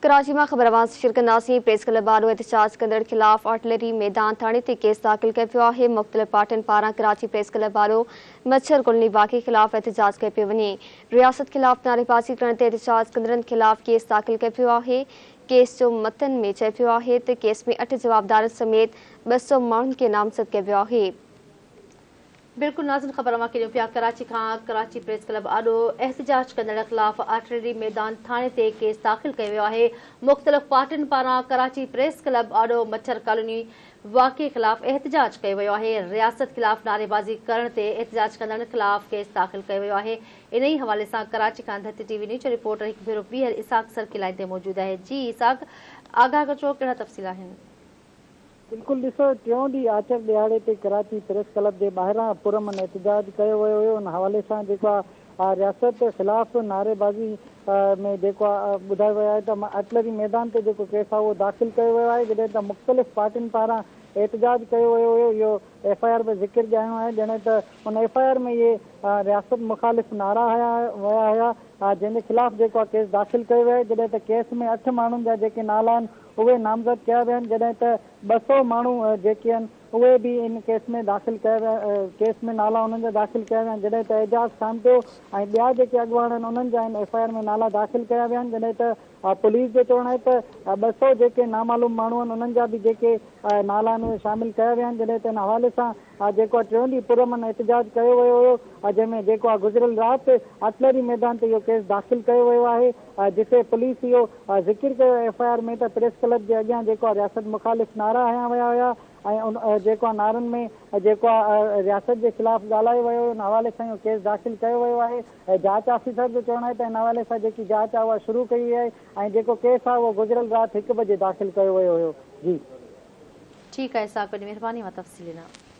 ڪراچي مان خبر اوهان سان شيئر ڪنداسين. پريس ڪلب آڏو احتجاج ڪندڙ خلاف آرٽلري ميدان ٿاڻي تي ڪيس داخل ڪيو ويو آهي. مختلف پارٽين پاران ڪراچي پريس ڪلب آڏو مڇر ڪالوني واقعي خلاف احتجاج ڪيو پيو وڃي. رياست خلاف نعريبازي ڪرڻ تي احتجاج ڪندڙن خلاف ڪيس داخل ڪيو ويو آهي. ڪيس جو متن ۾ چيو ويو آهي ته ڪيس ۾ اٺ جوابدارن سميت 200 ماڻهن کي نامزد ڪيو ويو آهي. بلڪل ناظرين خبر اوهان کي ڏيون پيا ڪراچي کان ڪراچي پريس ڪلب آڏو احتجاج ڪندڙن خلاف آرٽلري ميدان ٿاڻي تي ڪيس داخل ڪيو ويو آهي مختلف پارٽين پاران ڪراچي پريس ڪلب آڏو مڇر ڪالوني واقعي خلاف احتجاج ڪيو ويو آهي رياست خلاف نعريبازي ڪرڻ تي احتجاج ڪندڙن خلاف ڪيس داخل ڪيو ويو آهي انهي حوالي سان ڪراچي کان ڌرتي ٽي وي نيوز جو رپورٽر هڪ ڀيرو ٻيهر اسحاق سرڪي لائين تي موجود آهي جي اسحاق آگاهه ڪجو ڪهڙا تفصيل آهن. بلڪل ڏسو ٽيون ڏينهن آچر ڏهاڙي تي ڪراچي پريس ڪلب جي ٻاهران پرامن احتجاج ڪيو ويو هيو ان حوالي سان جيڪو آ رياست خلاف نعريبازي ۾ جيڪو آ ٻڌايو ويو آهي ته آرٽلري ميدان تي جيڪو ڪيس آ اهو داخل ڪيو ويو آهي جڏهن ته مختلف پارٽين پاران احتجاج ڪيو ويو هيو اهو ايف I R ۾ ذڪر ڄاڻايو آهي ڄڻ ته ان ايف I R ۾ اهي رياست مخالف نعرا هنيا ويا هيا جنهن جي خلاف جيڪو آ ڪيس داخل ڪيو ويو آهي جڏهن ته ڪيس ۾ اٺ ماڻهن جا جيڪي نالا آهن اهي نامزد ڪيا ويا آهن جڏهن ته 200 ماڻهو جيڪي آهن اهي به ان ڪيس ۾ داخل ڪيا ويا ڪيس ۾ نالا انهن جا داخل ڪيا ويا آهن جڏهن ته اعجاز سامٽيو ۽ ٻيا جيڪي اڳواڻ آهن انهن جا ان ايف I R ۾ نالا داخل ڪيا ويا آهن جڏهن ته پوليس جو چوڻ آهي ته 200 جيڪي نامعلوم ماڻهو آهن انهن جا به جيڪي نالا آهن اهي شامل ڪيا ويا آهن جڏهن ته ان حوالي سان جيڪو آهي ٽيون ڏينهن پرامن احتجاج ڪيو ويو هيو جنهن ۾ جيڪو آهي گذريل رات آرٽلري ميدان تي اهو ڪيس داخل ڪيو ويو آهي جتي پوليس اهو ذڪر ڪيو ايف I R ۾ ته پريس ڪلب جي اڳيان جيڪو آهي رياست مخالف نعرا هنيا ويا هيا ۽ ان جيڪو آهي نعرن ۾ جيڪو آهي رياست جي خلاف ڳالهايو ويو هيو ان حوالي سان اهو ڪيس داخل ڪيو ويو آهي جاچ آفيسر جو چوڻ آهي ته ان حوالي سان جيڪي جاچ آهي اها شروع ڪئي وئي آهي ۽ جيڪو ڪيس آهي اهو گذريل رات هڪ بجي داخل ڪيو ويو هيو جي. ٺيڪ آهي اسحاق وڏي مهرباني اوهان تفصيل ڏنا.